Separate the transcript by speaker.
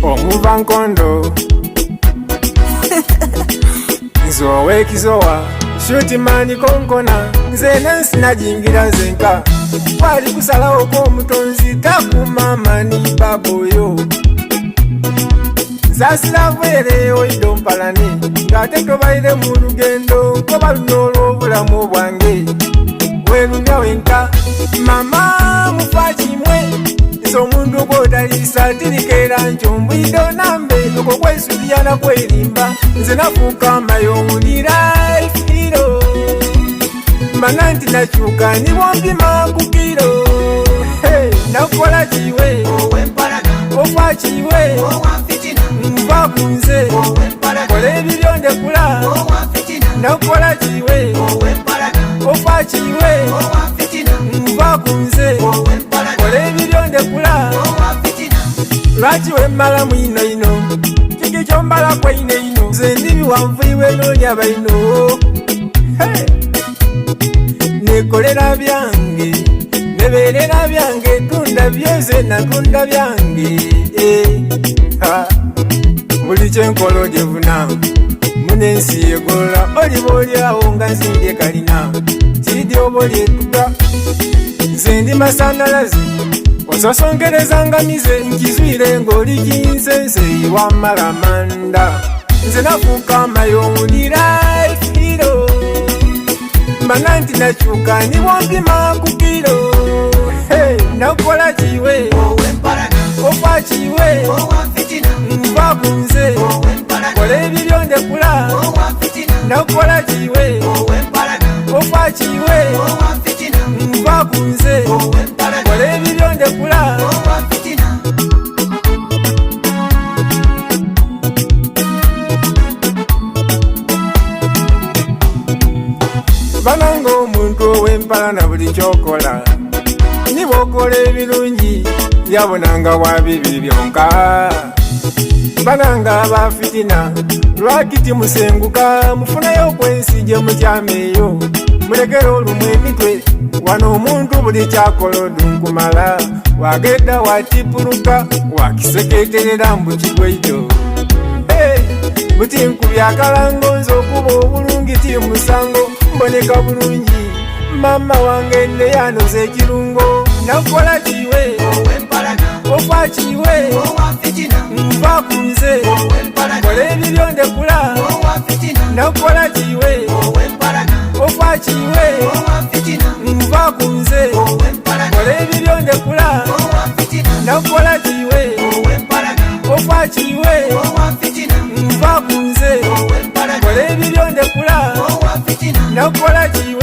Speaker 1: Omuva nkondo nze owekizowa shutimani konkona nze nensi najingira nzenka kwali kusalawo kw'omutonzi takumama ni baboyo nsasira bwere oido mpalane ng'ate tobaire mu lugendo nkoba luno olw'obulamu bwange werumya wenka mama mufa kimwe nze omuntu gw'otaliisa tirikeera nkyo mbwido nambe okwo kwesubiya na kwerimba nze nafuuka mayowulira ifiro mana nti nakyuka niwompima ku kiro Hey, nakukola kiwe
Speaker 2: Ow'empalana,
Speaker 1: ofa kiwe
Speaker 2: owa fitina,
Speaker 1: nva ku nze
Speaker 2: ow'empalana,
Speaker 1: kola ebibyo ndekula
Speaker 2: owa fitina,
Speaker 1: nakukola kiwe
Speaker 2: ow'empalana,
Speaker 1: ofa kiwe
Speaker 2: owa fitina,
Speaker 1: nva ku nze
Speaker 2: ow'empalana,
Speaker 1: kola ebibyo ndekula
Speaker 2: owa fitina,
Speaker 1: lwaki wemmala mwino ino kiki kyombala kweino ino nze ndi biwanvu iwe noolya baino Hey! nekolera byange nebeerera byange tunda byeze natunda byange Eh, ha. buli kyenkola ogyevuna munensi yegolola oliba oliawo nga nsimbye kalina kiridi oba olyetuga nze ndi masanalaze ososonkereza ngamize nkizwire ng'oli kinsense wamala manda nze nafuuka mayowulira ifiro mana nti nakyuka niwompima ku kiro Hey, nakukola kiwe
Speaker 2: ow'empalana,
Speaker 1: ofa kiwe
Speaker 2: owa fitina,
Speaker 1: nva ku nze
Speaker 2: ow'empalana,
Speaker 1: kola ebibyo ndekula
Speaker 2: owa fitina,
Speaker 1: nakukola kiwe
Speaker 2: ow'empalana,
Speaker 1: ofa kiwe
Speaker 2: owa fitina,
Speaker 1: nva ku nze
Speaker 2: ow'empalana,
Speaker 1: kola ebibyo ndekula
Speaker 2: owa fitina.
Speaker 1: Bananga omuntu ow'empalana buli kyokola ni bw'okola ebirungi yabonanga wa bibi byonka bananga aba fitina lwaki timusenguka mufunayo okwensi gye mutyama eyo mulekere olumu emitwe wano omuntu buli kyakola odunkumala wagedda watipuluka wakiseketerera mbu kigweito Hey, buti nkubya akalango nze okuba obulungi ti musango mboneka bulungi mama wange neyanoza ekirungo nakukola kiwe
Speaker 2: Ow'empalana,
Speaker 1: ofa kiwe
Speaker 2: owa fitina,
Speaker 1: nva ku nze
Speaker 2: ow'empalana,
Speaker 1: kola ebibyo ndekula
Speaker 2: owa fitina,
Speaker 1: nakukola kiwe
Speaker 2: ow'empalana,
Speaker 1: ofa kiwe
Speaker 2: owa fitina,
Speaker 1: nva ku nze
Speaker 2: ow'empalana,
Speaker 1: kola ebibyo ndekula
Speaker 2: owa fitina,
Speaker 1: nakukola kiwe
Speaker 2: ow'empalana,
Speaker 1: ofa kiwe
Speaker 2: owa fitina,
Speaker 1: nva ku nze
Speaker 2: ow'empalana,
Speaker 1: kola ebibyo ndekula
Speaker 2: owa fitina,
Speaker 1: nakukola kiwe.